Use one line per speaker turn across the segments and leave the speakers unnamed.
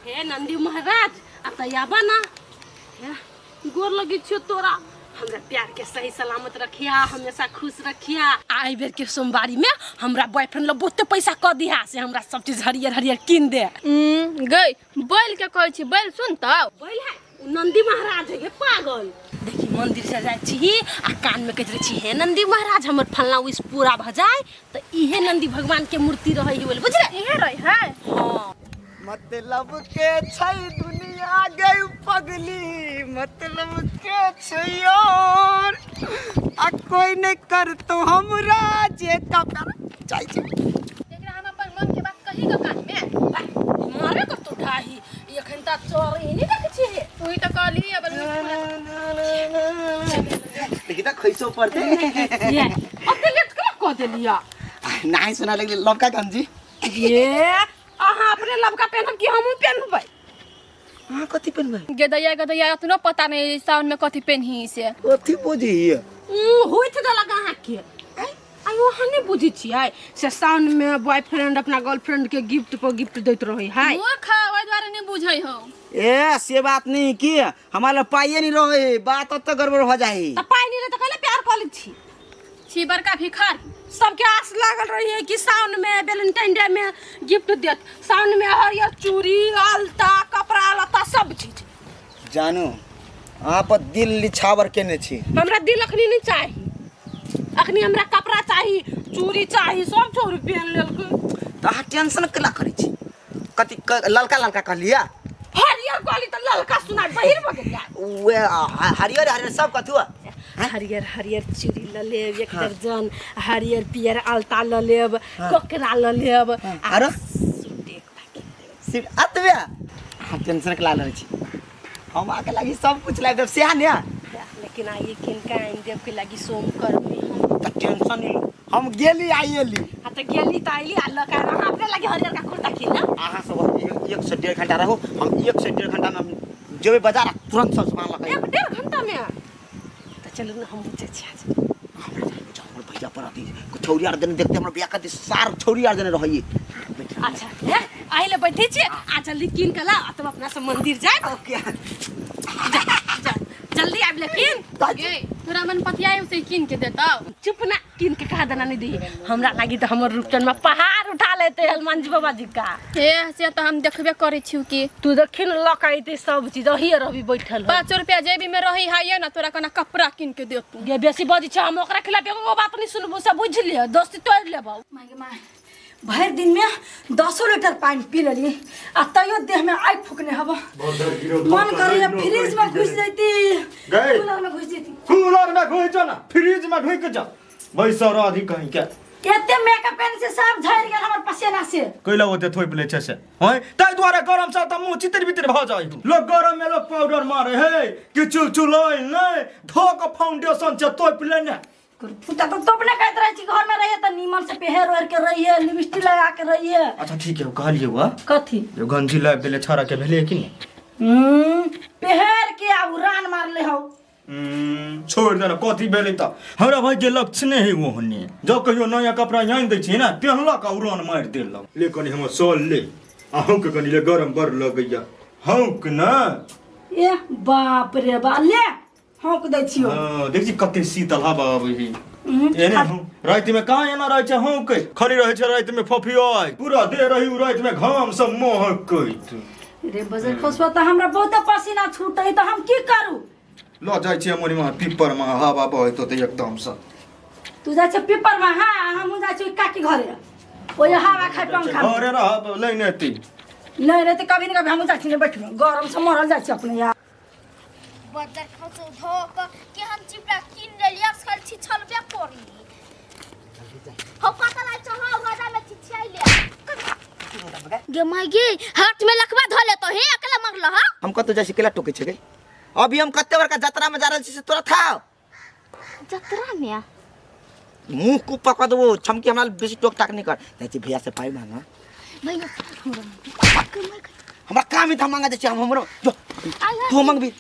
हे नंदी महाराज अब तऽ आबा ना। हे, गोर लगे छियो तोरा, हमरा प्यार के सही सलामत रखिया, हमेशा खुश रखिया। आ एहि बेर के सोमवारी में हमरा बॉयफ्रेंड ला बहुते पैसा क दिहा, से हमरा सब चीज हरियर हरियर कीन दे।
गई बैल के कहै छी, बैल सुन तऽ।
बैल है उ नंदी महाराज है गे पागल। देखी मंदिर से जाइ छी आ कान में कहैत रहै छी, हे नंदी महाराज हमर फलना विश पूरा भ जाय तऽ इहे नंदी भगवान के मूर्ति रहै है बुझले।
इहे रहै है।
हाँ।
मतलब के छै दुनिया गई पगली, मतलब के छै और आ कोई नहीं करतो हमरा जे का प्यार जाइ छै।
एकरा हम अपन मन के बात कही ग कान में।
मारे करतो ढाही एखन तक चोर ई नहीं देखै छी।
तू ही तो कहली अपन
देखी त खैसो पड़ते।
ये ओते लेट केना कऽ देलिया?
नाही सुना लगली लबका गंजी।
ये अहाँ अपने लबका पेनहब कि हमहूँ पेनहबै?
अहाँ कथी पेनबै?
गेदैया गेदैया इतनो पता नहीं सावन में कथी पेनही से।
कथी बुझी?
होइत देलक अहाँके। आयो अहाँ नहि बुझै छियै से सावन में बॉयफ्रेंड अपना गर्लफ्रेंड के गिफ्ट पर गिफ्ट दैत रहै है।
मूर्ख है, ओहि दुआरे नहीं बुझै हो।
ए से बात नहीं की हमारा पाइए नहीं रहे, बात अब तो गड़बड़ हो जाए।
तऽ पाइ नहि रहै तऽ कैला प्यार कऽ लै छी?
छी बड़का भिखारी।
सबके आस लागल रही है कि सावन में वैलेंटाइन डे में गिफ्ट देत, सावन में हरियर चूड़ी अलता कपड़ा लत्ता सब चीज।
जानू अहाँ पर दिल लिछावर केने छी।
हमरा दिल अखनी नहीं चाही, अखनी हमरा कपड़ा चाही, चूड़ी चाही, सब चूड़ी पहन लेलकै।
तऽ अहाँ टेंशन केला करै छी? कथी ललका ललका कहलियै?
हरियर कहली तऽ ललका सुनाइ बहिर भऽ गेलियै।
उहे हरियर हरियर सब कथु?
हरियर हरियर चूड़ी लऽ लेब एक दर्जन, हरियर पियर अलता लऽ लेब, कोकरा लऽ लेब।
आरो?
सूट एकटा कीन लेब।
सिर्फ अतबे? अहाँ टेंशन केला लै छी? हम आके लागी सब कुछ लाबि देब सएह ने?
लेकिन आइए कीन के आनि देब के लागी सोम करबै हम।
तऽ टेंशन नहीं लो, हम गेली आई एली।
हाँ तऽ गेली तऽ अयली आ लऽ के आयब। अहाँ अपने लागी हरियर का कुर्ता कीन लेब।
अहाँ सब एक से डेढ़ घंटा रहू, हम एक से डेढ़ घंटा में हम जेबै बाजार आ तुरंत सब सामान लऽ के
एक डेढ़ घंटा में? तऽ चलू ने हमहूँ जाइ छी आज।
हमरा जाय के हमर भैया पर अथी छौरी आर देने देखते हमर बियाह कर सार छौरी आर देने रहैये।
अच्छा हे आइ ले बैठे छी आ जल्दी कीन के ला आ तब अपना सब मंदिर जायब।
ओके।
जा जा जल्दी आबि लेकिन।
गे तोरा मन पतियाई से कीन के देतौ।
चुप ना, कीन के कहा देना नहीं दी हमरा लागी तऽ हमर रूपचन में पहाड़ उठा लेते हनुमान जी बाबा जी का।
हे से तऽ हम देखबे करै छी कि
तू देखी न लऽ के अयतै सब चीज, अहिए रहबी बैठल हो।
5 रुपया जेबी में रही है ना तोरा कना कपड़ा कीन के देतू।
गे बेसी बजै छै, हम ओकरा खिलाफ एगो बात नहीं सुनबो, सब बुझि लिअ, दोस्ती तोड़ि लेबौ।
माय गे माय, भरि दिन में 10 लीटर पानि पी लेली आ तैयो देह में आगि फूकने हब। मन करे फ्रिज में घुस जैती, कूलर में घुस जैती।
कूलर में घुस जा ना, फ्रिज में ढुक जा, बैसल रह अधिक कहीं के।
एते मेकअप पेन से सब झड़ि गेल हमर पसीना से।
कैला ओते थोपि लै छै से? हँ, ताहि दुआरे गरम से तऽ मुँह चितर बितर भऽ जाइ। लोग गरम में लोग पाउडर मारे है कि चुलचुलाइ नहि, धो के फाउंडेशन छै तोपि लेने।
फुटा तो तोपने कहैत रहै छी, घर में रहिए तऽ नीमन से पेहर ओढ़ के रहिए, लिपस्टिक लगा के रहिए।
अच्छा ठीक है, कहलिए हुआ
कथी?
जो गंजी लाबि देले छाड़ा के भेलै कि नहि?
पेहर के आ उड़ान मारले हौ।
छोड़ देना, कथी भेलै तऽ हमरा भाई के लक्ष्य नहि है ओहने। जब कहियो नया कपड़ा आनि दै छियै ने पेहनलक आ उड़ान मारि देलक। ले कनि हमर शॉल ले, अहूँके कनि ले गरम बड़ लगैया, हौंक ने।
ए बाप रे बा, ले हौंक दै छियो।
हाँ, देख छी कते शीतल हवा आबै है। एने हौं, राति में कहाँ एना रहै छै हौंकै, खाली रहै छै राति में फफियाइ, पूरा देह रही उ राति में घाम सब महकैत।
रे बजर खसुआ तऽ हमरा बहुते पसीना छूटै तऽ हम की करू?
लऽ जाइ छियै मोनी में पीपर में हवा बहैत होतै एकदम से।
तू जाइ छै पीपर में, हाँ हमहूँ जाइ छियै काकी घरे, ओहि हवा खाइ पंखा में।
घरे रहब लाइन एतै।
नहीं रहतै कभी ने कभी हमहूँ जाइ छियै बैठबै, गरम से मरल जाइ छियै अपने यार।
बजर खसो धो क केहन चिपड़ा कीन लेलियै, असगर छिछलबे करी। हो पता लाग छौ, हौ गदा में छिछियाइ ले। गे माय गे, हाथ में लखबा धो लेतो हे, अकेला मरल ह।
हम कतौ जाइ छी केला टोकै छै गे? अभी हम कते बड़का जतरा में जा रहल छी से तोरा था?
जतरा में?
मुंह को पकड़ देबो छमकी, हमरा बेसी टोक टाक नहीं कर। जाइ छी भैया से पाई मांगा।
भैया
हमरा काम ही था मांगा जाइ छी हम हमरो जो तू मांगबी।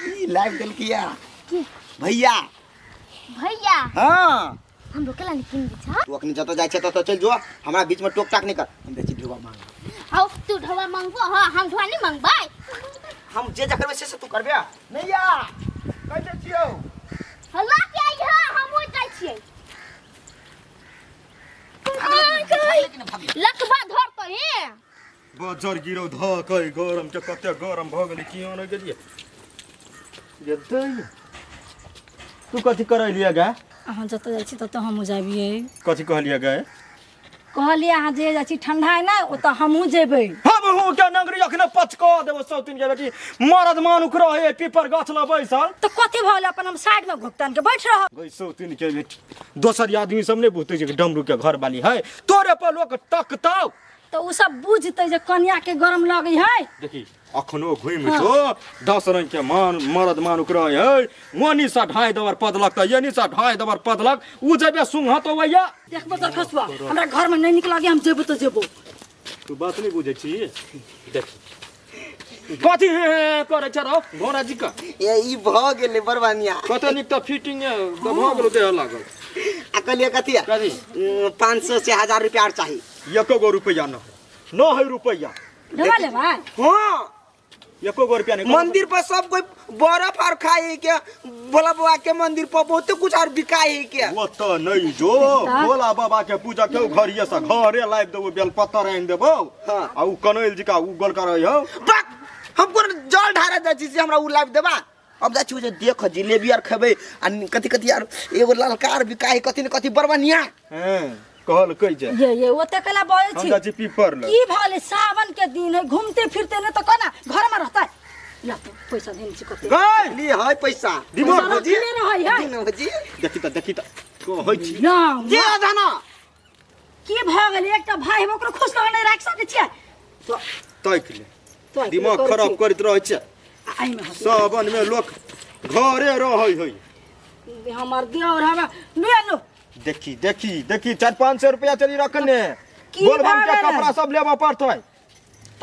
ई लाइव देल किया?
की?
भैया।
भैया?
हाँ।
हमरो केला नहीं किन दै छ
तू अखनी जतऽ जाइ छै ततऽ चलि जो हमरा बीच में टोक टाक नहीं कर हम जाइ छी ढोआ मांग
हौ तू ढोआ मांगबो हां हम ढोआ नहीं मांगबै
हम जे जे करबै से से तू करबे नैया कैसे छियौ
हल्ला के आई हा हम ओइ जाइ छियै लकबा धर तो हे
बजर गिरौ धऽ गरम के कते गरम भऽ गेलै की आनै गेलियै ये दै तू कथी करैलियै गे
अहाँ जतऽ जाइ छी ततऽ हमहूँ जाबियै
कथी कहलियै गे
कहलियै अहाँ जे जाइ छी ठंडा है ने ओतऽ हमहूँ जेबै
हम हूँ के नगरी अखने पचका देबो सौतिन के बेटी मरद मानुख रहे पीपर गाछ लग बैसल
तऽ कथी भऽ गेलै अपन हम साइडमे घुपतान के बैठ रहब
गई सौतिन के बेटी दोसर आदमी सब नहि बुझतै जे डमरू के घर वाली है तोरे पर लोक तकतौ
तऽ ओ सब बुझतै जे कनिया के गरम लगै है
देखी अखनो घुमि जो 10 रंग के मान मरद मानुख रहे है ओनी सा ढाई दबर पदलक तऽ एनी सा ढाई दबर पदलक उ जेबे सुंघत वैया
देखबो तऽ खसुआ हमरा घर में नहीं निक लगे हम जेबो तऽ जेबो
तू बात नहीं बुझै छी देखी कथी हे हे करै छ रौ घोड़ा जी का
ए ई भऽ गेलै बड़ बढ़िया
कते नीक तऽ फिटिंग तऽ भऽ गेलो देह लागल
आ कहलियै कथी
कथी?
500 से 1000 रुपया आर चाही
एको गो रुपैआ न है न है रुपैआ
ढोआ लेबै
हाँ
एको गो रुपैआ नहीं
मंदिर पर सब कोई बर्फ आर खाए है के भोला बाबा के मंदिर पर बहुते कुछ आर बिकाए है के
ओतऽ नहीं जो भोला बाबा के पूजा के घरिये से घरे लाबि देबो बेलपत्तर आनि देबो
हाँ।
आ उ कनैल जी का उ गोलका रहै हौ
बक हम कोन जल ढारा जाइ छी से हमरा उ लाबि देबा अब जाइ छी ओ जे देख जिलेबी आर खेबै आ कथी कथी आर एगो ललका आर बिकाए कथी ने कथी बड़ बढ़िया
हैं कहलकै जे
ये ये ओते कला बजै
हम
छी
जाइ छी पीपर लग
की भले सावन के दिन है घूमते फिरते ने तो कोना घर में रहता ला तो पैसा देने छी कते
गई
ली है पैसा
दिमाग
पैसा रखने रहै है
दिन भजी
देखी तऽ देखी तऽ कहै छी
ना
जे जाना
की भऽ गेलै एकटा भाई हम ओकरो खुश कऽ नहि राखि सकै छियै तो
ताकि ले
तो
दिमाग खराब करैत रहै छै
एहिमे हँसी।
सावन में लोक घरे रहै है
हमर देवर हमरा ले लो
देखी देखी देखी 400-500 रुपया चली रखने
की
बोलबम के
भऽ गेलै?
कपड़ा सब लेबऽ पड़तै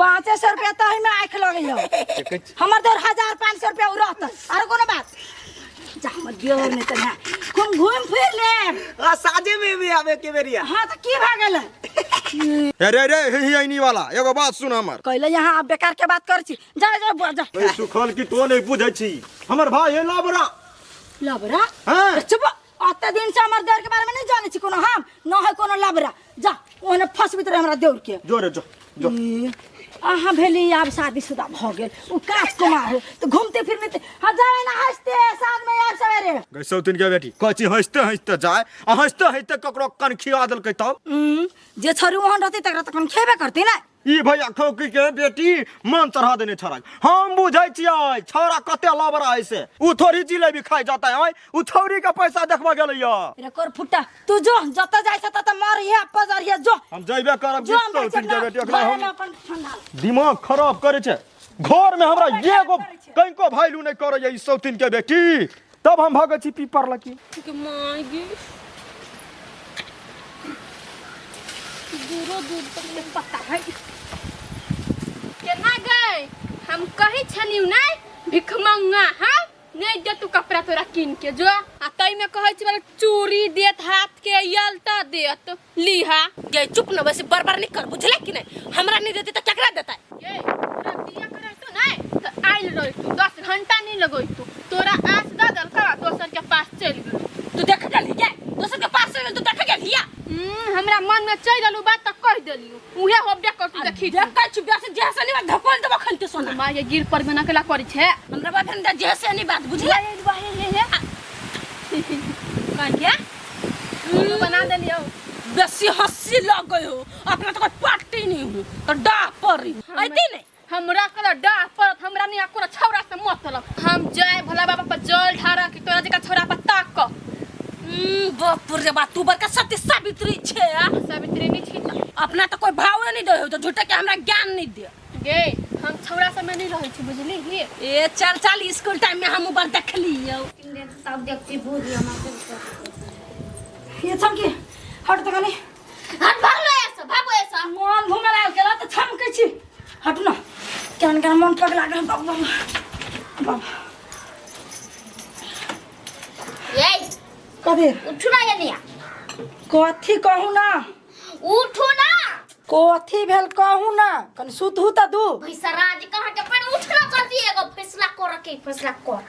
500 रुपया तऽ एहिमे आँखि लगैया
देखै छी।
हमर देवर 1500 रुपया उ रहतै आरो कोनो बात जा हमर देवर नहि तऽ नहि हम घूमि फिर लेब
आ साजे में भी आवे के बेरिया
हाँ तऽ की भऽ गेलै
अरे रे हे ही ऐनी वाला एगो बात सुन हमर
कहले यहाँ आप बेकार के बात करै छी जा जा बुआ जा
ए सुखल की तो नहीं बुझै छी हमर भाई है लबरा
लबरा
हाँ।
चुप अते दिन से हमर देवर के बारे में नहीं जाने छी कोनो हम न है कोनो लबरा जा ओहने फंसबित रहे हमरा देवर के
जो रे जो जो
ई, अहाँ भेली आब शादीशुदा भऽ गेल ओ काज कुमार हो तऽ घूमते फिरते हाँ जाए ना हंसते साँझ में आब सवेरे
गई सौतिन के बेटी कहै छी हंसते हंसते जाय आ हंसते हंसते ककरो कन खिया देलकै तब
जे छोरी ओहन रहतै तकरा तखन खेबे करतै ने
ई भैया खौकी के बेटी मन चढ़ा देने छौड़ा हम बुझै छियै छौड़ा कते लबरा है से उ थोड़ी जिलेबी खाइ जाता है उ छौड़ी के पैसा देखबऽ गेलैया
रे कर फुट्टा तू जो जतऽ जाइ छ ततऽ मरिहे पजरिहे जो
हम जइबे करब
जो हम जाइ
सौतिन के बेटी
छियै
ओकरा
घरेमे
हम
अपन ठंडा
दिमाग खराब करे छै घर में हमरा एगो कनिको वैल्यू नहीं करैया ई सौतिन के बेटी तब हम भगै छी पीपर लकी
के माय गे दूरो दूर तक के पता है
केना गए हम कही छलियौ नै भिखमंगा हाँ नहीं दे तू कपड़ा तोरा कीन के जो आ तई में कहै छी वाला चूड़ी देत हाथ के यलता देत लीहा
गे चुप न वैसे बरबर नहीं कर बुझले कि नहीं हमरा नहीं देती तो केकरा देता
ये तोरा बिया करैतो नै त आइल रहितू 10 घंटा नहीं लगैतू तोरा आस दऽ देलका दोसर के पास चलि गेलू
तू देख गेली गे दोसर के पास चल गेल तू देख गेली या
हमरा मन में चलि गेलू बात त कहि देलियू उहे होबे करतू देखी
देखै छी बेस जे से नहीं बात धकोल देबो खनते सोना
माँ ये गिर पर में नकला करै छै
हमरा बाप हम जे से नहीं बात बुझले कहिया
उल्लू बना देलियौ
बेसी हंसी लग गई हो अपना तो कोई पार्टी नहीं हूँ तो डाह पड़ी ऐती नहीं
हमरा कला डाह पड़त हमरा नहीं कोनो छौरा से मतलब हम जय भोला बाबा पर जल ढारा कि तोरा जका छौरा पर ताक क
बाप रे बाप तू बड़का सती सावित्री छे आ?
सावित्री नहीं छी त
अपना तो कोई भाव नहीं दे हो तो झूठे के हमरा ज्ञान नहीं दे
गे हम छौरा सब में नहीं रहै छी बुझली ही
ए चल चल स्कूल टाइम में हम ऊपर देख लियो
सब देखती भूत
ये छमकी हट त कनी
हट भागलो ऐसा भागो ऐसा
मन घुमे लागल केला त छमकै छी हट न केहन केहन मन पगला गेल बाबा बाबा बाबा
ए
कथी
उठू ना जनिया
कथी कहू ना?
उठू ना।
कथी भेल कहू ना, कनि सुतहू त दू।
भैसा राज कहाँ के पर उठना जल्दी, एगो फैसला कर के फैसला कर।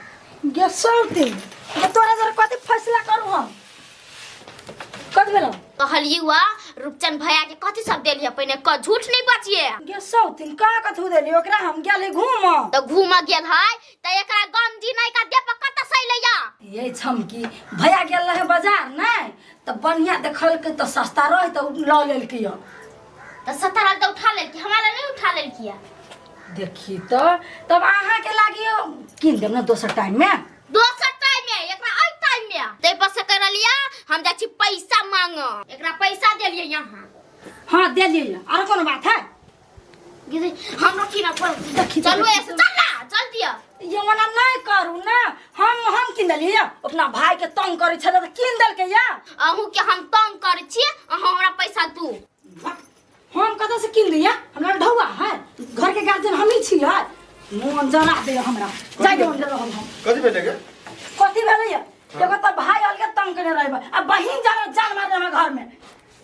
गे सौती गे, तोरा जरा कथी फैसला करू हम? कथी भेल?
कहलिए हुआ रूपचंद भैया के कथी सब देलिए पहिने क झूठ नहीं बचिए।
गे सौतीन का कथू देली ओकरा? हम गेली घूम।
त घूम गेल है त एकरा गंजी नहीं का दे पर कत सही लैया।
ये छमकी भैया गेल रहे बाजार नहीं त बढ़िया देखलकै त सस्ता रहे त ल लेलकै।
त सस्ता रहल त उठा लेलकी, हमरा नहीं उठा लेलकी।
देखी त तब अहाँ के लागियो किन देब ना दोसर टाइम में।
दोसर टाइम में एकरा अइ टाइम में तै पर से करलिया हम जाइ छी पैसा मांग, एकरा पैसा देलिए यहाँ।
हाँ देलिए, आर कोनो बात है?
हमरा की ना
देखी
चलू ऐसे चल ना जल्दी।
ये मना नहीं करू ना, हम किन देलिए अपना भाई के तंग करै छले त किन देलकै या।
अहू के हम तंग करै छी, अहाँ हमरा पैसा दू।
हम कतऽ से किन दिया? हमरा ढौआ है, घर के गार्जियन हम ही छी है। मोन जरा दे हमरा, जाय दे हम हम।
कथी भेलै गे?
कथी भेलै या? एगो त भाई अलगे तंग केने रहबै आ बहिन जान जान मारे हमरा घर में।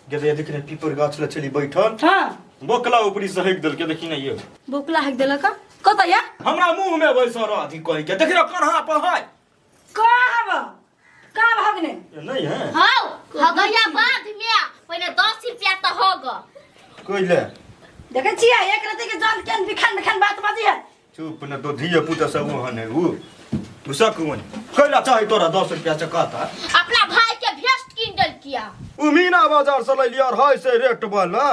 गे देखि ने पीपर गाछ ल चली बैठल।
हां
बोकला ऊपरी से हक देलके, देखि ने ये
बोकला हक देलक कत या?
हमरा मुंह में बैसल रह अथी कहि के, देखि ने कन्हा पर है।
का हब का भगने
नहीं है?
हां हगया बाद में पहिने 10 रुपया त होग
कोइले।
देखै छियै एक रति के जान केन बिखन बिखन बात बाजी है।
चुप न तो धिया पुता सब वहां ने उ उसा कोन कैला चाही तोरा 10 रुपया से कहता?
अपना भाई के भेस्ट किन देलकिया।
उ मीना बाजार से लैलिया और हाई से रेट वाला।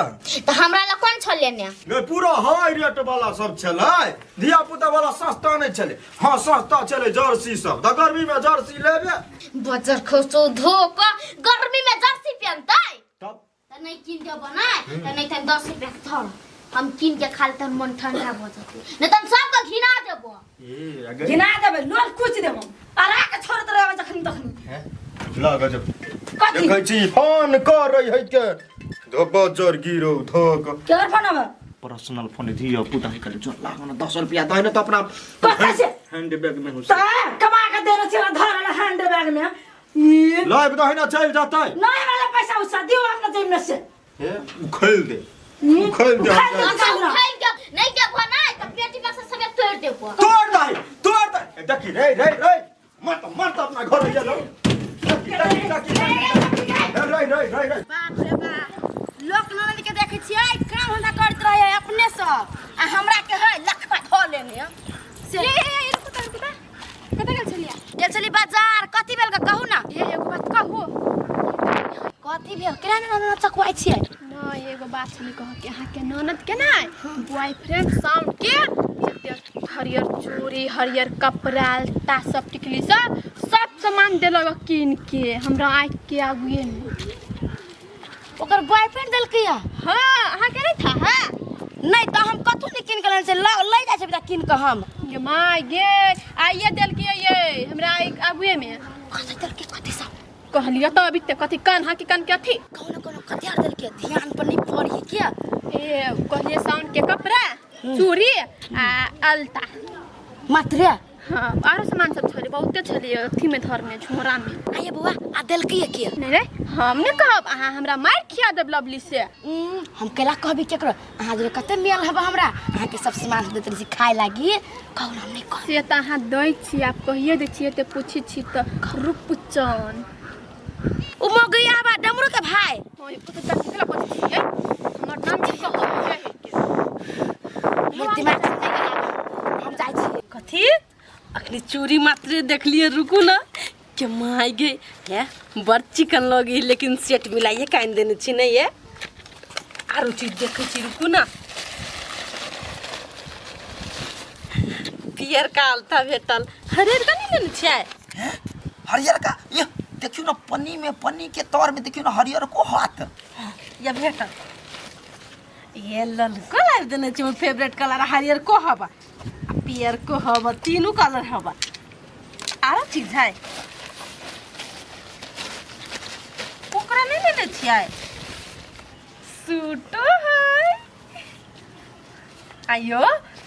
त हमरा ल कोन छल लेने?
गे पूरा हाई रेट वाला सब छलै, धिया पुता वाला सस्ता नहीं छलै। हां सस्ता छलै जर्सी सब, त गर्मी में जर्सी लेबे।
बजर खसो धोक गर्मी में जर्सी पहनतै
तब
त नहीं किन के बनाए त नहीं त 10 रुपया के धर हम किन के खाल त मन ठंडा भ जतै, नहीं त सबके घिना देबो।
ए
घिना देबै, लोल कुच देबो अरा के छोड़त रहबै जखनी तखनी।
हैं ला गजब
कथी
देखै छी फोन कर रही है के धोबो जोर गिरो धोक।
केकर फोन आबै?
पर्सनल फोन धिया पुता है कल जोर लागो ना 10 रुपया दे न त अपना
कथी से
हैंड बैग में हो
त कमा के देने छी धरल हैंड बैग में। ई
लाइव दही ना चल जातै।
नहीं वाला पैसा उसा दियो अपना जेब में से।
हे उखैल दे उखैल दे
उखैल दे।
उखैल दे नहीं देबो ना त पेटी बक्सा सब तोड़ देबो।
तोड़ दे तोड़ दे देखी रे रे रे मत मत अपना घर ले लो। देखी देखी देखी रे रे रे रे
बाप रे बाप, लोक ननद के देखै छियै काम धंधा करत रहे अपने से आ हमरा के है लखवा धो लेने से।
ए ए रुकू त रुकू त, कत गेल छलिया?
गेल छली बाजार। कथी भेल के कहू ना?
ए एगो बात कहू।
कथी भेल? केना ननद चकवाइ छियै?
न एगो बात छली कह के अहाँ के ननद के ना बॉयफ्रेंड साउंड के हरियर चूड़ी हरियर कपड़ा लत्ता सब टिकली सब सब सामान देलक किन के हमरा आँख के आगुए में।
ओकर बॉयफ्रेंड देलकै या?
हां अहाँ के नहीं था? हां
नहीं त हम कथू नहीं किन के लेने ले जाइ छै किन के हम।
गे my गे आइए देलकै ये हमरा आँख आगुए में।
कथी देलकै? कथी सब
कहलियो त अभी तक कथी कान हा के कान के अथी
कोनो कोनो कथी आर देलकै? ध्यान पर नहीं पड़ी के।
ए कहलिए साउंड के कपड़ा चूड़ी आ अलता
मात्रे।
हाँ आरो सामान सब छले बहुते छले अथी में धरने झोरा में।
आये बौआ आ देलकै के?
नहीं रे हम ने कहब, अहाँ हमरा मार खिया देब लवली से।
हम केला कहबी केकरो? अहाँ जे कते मेल हब हमरा, अहाँ के सब सामान देत रही खाय लागी। कहू हम नहीं कहब।
से त अहाँ दै छी आप कहिए दै छियै त पूछै छी त रुपचन
उ मगैया बा डमरू के भाई।
हां ई पुत त केला पूछै छियै हमर नाम की कहब के है के
मोर दिमाग से नहीं गेल, हम जाइ छी।
कथी अखनी चूड़ी मात्र देखलिए? रुकू ना के my गे है बड़ चिकन लगी, लेकिन सेट मिलाइए कान देने छी नहीं ये आरो चीज देखै छी। रुकू ना पियर का अलता भेटल, हरियर का नहीं लेने छियै?
हरियर का ये देखियो ना पन्नी में, पन्नी के तौर में देखियो ना हरियर को हाथ
या भेटल। ये ललको लाबि देने छी, मोर फेवरेट कलर हरियर को हवा पियर को हवा, तीनों कलर हवा। आरो चीज है ओकरा नहीं लेने छियै? सूटो है आइयो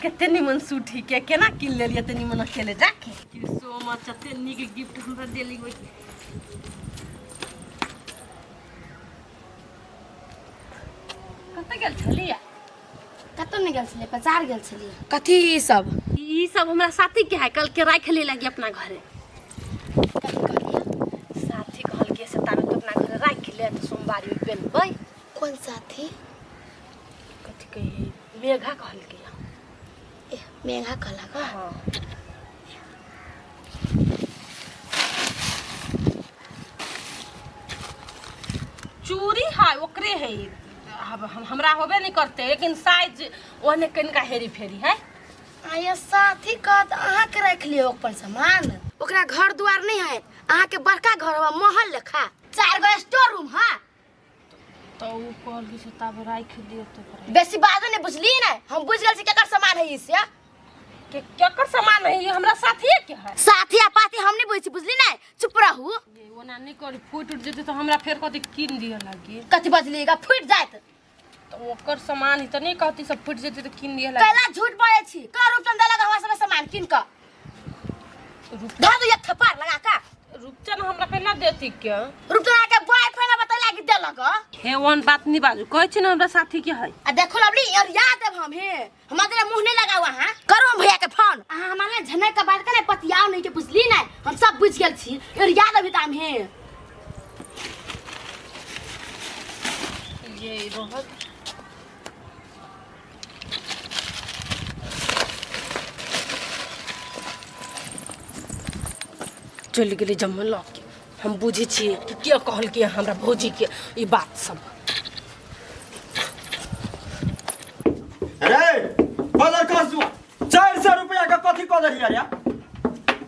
कते निमन सूट ही के केना किन लेलियै ते निमन अकेले जाके। You so much, एते नीक गिफ्ट हमरा देली। कतऽ गेल छलियै?
कतौ नहि गेल छलियै, बाजार गेल छलियै।
कथी ई सब? ई सब हमरा साथी के है, कल के राख ले लगी अपना घरे।
कथी कहलियै?
साथी कहलकै से ताबे तो अपना घरे राख ले तऽ सोमवारी में पेनबै।
कोन साथी?
कथी कहियै, मेघा कहलकै।
ए मेघा कहलक?
हाँ। चूड़ी है ओकरे है, अब हमरा होबे नहीं करते, लेकिन साइज ओहने कनिका हेरी फेरी है।
आये साथी कहत अहाँके राखि लियौ अपन सामान। ओकरा घर दुआर नहीं है, अहाँके बड़का घर हवा महल लेखा, 4 गो स्टोर रूम है।
तो उ कहलकै से तब राखि दियौ तो ओकरा।
बेसी बाजो नहीं, बुझली ने? हम बुझ गेल छी केकर सामान है ई से।
के केकर सामान है? ई हमरा साथिये के है।
साथी आ पाथी हम नहीं बुझै छी, बुझली ने? चुप रहू।
ये ओना नहीं करी, फूट उठ जेतै तो हमरा फेर कथी कीन दिअ लागी।
कथी बजलिएगा? फूट जायत
तो ओकर सामान ही तो नहीं कहती, सब फूट जेतै तो कीन दिअ लागी।
कैला झूठ बोले छी? का रूपचंद देलक हमरा सब सामान कीन क? धऽ दू एक थप्पड़ लगा का।
रूपचंद हमरा कैला देती के?
रूपचंद के बॉयफ्रेंड बतैला कि देलक?
हे ओहन बात नहीं बाजू, कहै छी ने हमरा साथी के है।
आ देखो लवली और याद देब हम, हे हमरा तेरा मुंह नहीं लगाओ। अहाँ करो हम भैया के फोन। अहाँ हमारा झनक के बात करे पतियाओ नहीं के, बुझली ने? हम सब बुझ गेल छी और याद अभी ताम हे।
ये रहत चलि गेलै जम्मू लऽ के। हम बुझै छियै कि के कहलकै हमरा भौजी के ई बात सब।
अरे बदर कसुआ 400 रुपया का कथी कऽ देलियै रे?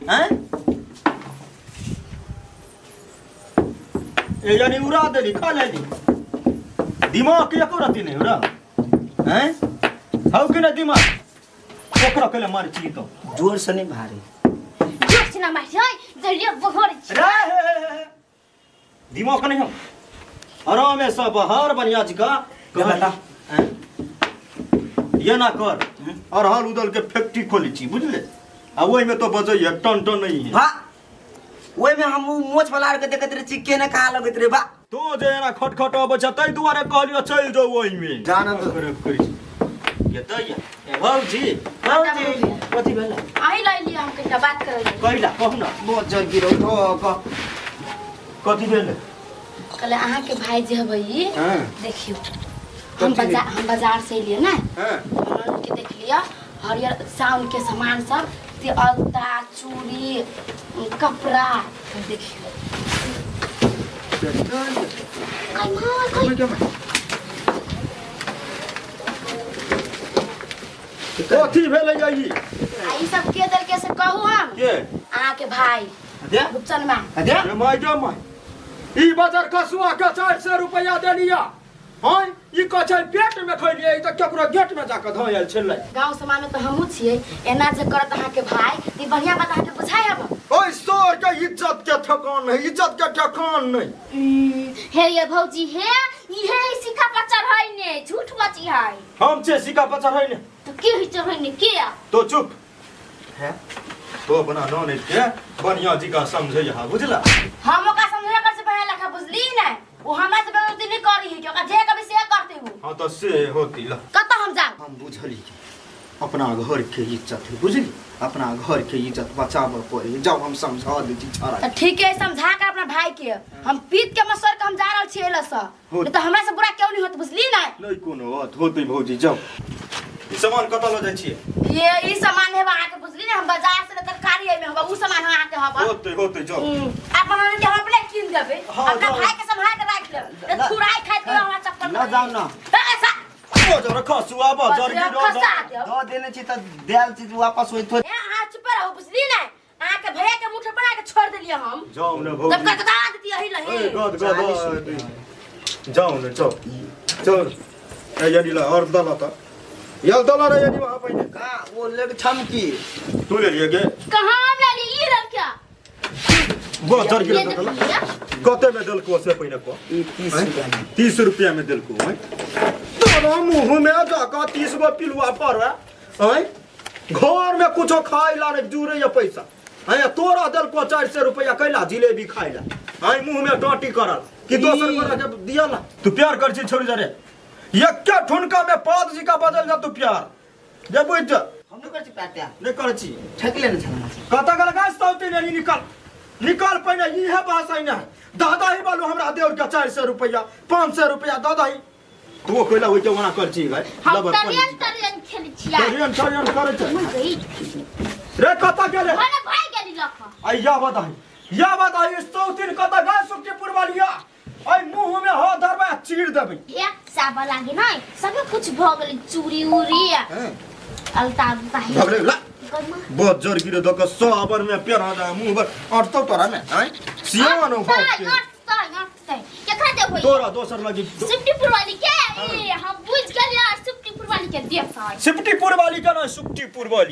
हैं ए यानी उड़ा देली, खा लेली। दिमाग के एको रत्ती नहीं उड़ा हैं हौ कि ना दिमाग? ओकरा कहले मार छी तो
जोर से नहीं भारी,
जोर से ना मार है जल्दी बहर छी।
रे हे हे दिमाग नहीं हम आराम से बाहर बढ़िया जी का
बता।
ये ना कर और हाल उदल के फैक्ट्री खोली छी बुझले, आ ओहि में तो बजै है टन टन नहीं है।
हां ओहि में हम मोछ वाला के देखत रहे छी, केना कहा लगैत रे बा।
तो जे एना खटखट अबै छै तै दुआरे कहलियो चलि जाउ ओहि में।
जाना तो
करै छी ये दैया। ए भौजी भौजी कथी भेल?
आइ लइ लियो, हम कहिया बात करै
कहिला कहू ना।
बहुत जर गिरौ तो
कथी भेल?
कहले अहाँ के भाई जे हबै
हां
देखियो हम बाजार, हम बाजार से एलियै ने,
हां
के देख लियो हरियर साउन के सामान सब, ते अलता चूड़ी कपड़ा देखियो।
कथी भेलै ई?
आ ई सब के देलकै से कहू हम?
के?
अहाँ के भाई
दे
रूपचंद मा।
दे
रे my गे my, ई बाजार कसुआ के 400 रुपया देलिया। हां ई कछै पेट में खैलियै, ई त केकरो गेट में जाके धयल छलै।
गांव समाज में तो हमहू छियै, एना जे करत अहाँ के भाई ई बढ़िया बात अहाँ के बुझाय हब।
ओइ सोर के इज्जत के ठकान नहीं, इज्जत के ठकान नहीं।
हे ये भौजी हे इहे है सिक्का पर चढ़ै ने, झूठ बची है।
हम छे सिक्का पर चढ़ै ने
तो के है चढ़ै ने के?
तो चुप
है
तो अपना ननद के बढ़िया जी का समझे यहाँ बुझला।
हम ओका समझे कर से पहले लखा बुझली ने, वो हमरा से बेइज्जती नहीं करी है कि ओका जे कभी से करते हो।
हां तो से होती ला।
कत हम जाब?
हम बुझली अपना घर के इज्जत है बुझली, अपना घर के इज्जत बचाबऽ पड़ी। जाओ हम समझा दै छी छाड़ा।
त ठीक है समझा कर अपना भाई के, हम पीत के मसर के हम जा रहल छी एला से, नहीं त हमरा से बुरा क्यों नहीं होत बुझली ने।
नहीं कोनो बात होतै भौजी जाओ। ई सामान कतऽ लऽ जाइ छियै?
ये ई सामान है अहाँ के बुझली ने, हम बाजार से तरकारी एमे हबा उ सामान अहाँ के हबा।
होतै होतै जाओ।
अपन के हम अपने कीन देबै, अपना भाई के संभाल के राख लेब, ने छुराई खाइत के हमरा चप्पल
न जाओ ना।
ऐसा
बजर खसुआ बजर गिरो
खसा देब।
दऽ देने छी त देल चीज वापस होइत हो।
ए अहाँ चुप रहू बुझली ने, अहाँ के भैया के मुठ पर आके छोड़ देलियै हम।
जाओ ने भौजी।
तब कदा देती यही रही।
ए गद गद जाओ ने जाओ चल। ए यानी ला और दला त यल दला रे यानी वहां पहिने
का वो लेके छमकी
तू ले लिए गे?
कहां हम ले ली ई रल क्या?
बजर गिरो दला कते में देलको से पहिने को?
ई 30 रुपया में।
30 रुपया में देलको हैं? तोरा मुंह में जाका 30 गो पिलुआ पर हैं? घर में कुछो खाइ ला नहीं जुड़े या पैसा हैं, तोरा देलको 400 रुपया कैला जिलेबी खाइ ला हैं, मुंह में टाटी करल कि दोसर गोरा के दियाला। तू प्यार कर छी छोड़ी जा रे, एक्के ठुनका में पाद जी का बदल जा तू प्यार जे बुझ जा।
हम नहि करै छी प्यार त्यार।
नहीं करै छी।
ठकि लेने छल हमरा से।
कतऽ गेल गाछ सौती ने निकल निकल पहिने इहे भाषा ने दादा ही बालू हमरा देवर के 400 रुपया 500 रुपया दादा ही तू कोइला होई के ओना कर छी भाई।
हम
लबर
तरियन तरियन खेलै छियै।
तरियन तरियन करै छै।
गई।
रे कतऽ गेले?
अरे भाई गेली लख।
आई या बताई या बताई सौतीन कतऽ गाछ सुखीपुर वालिया आई मुंह में हो धरबै आ चीर देबै।
हे साबा लागे नै सब कुछ भ गेलै चूड़ी उड़ी अलता उलता हे।
भगले ला
गरमा।
बहुत जोर गिरे दक सबर में पेरा दा मुंह पर अटतौ तोरा में हैं सियान हो
अटतै, अटतै, अटतै। केकरा देबै?
तोरा दोसर लगी
सुप्टीपुर वाली के। ए हम बुझ गेलियै सुप्टीपुर वाली के देतै।
सिपटीपुर वाली के ना सुप्टीपुर वाली।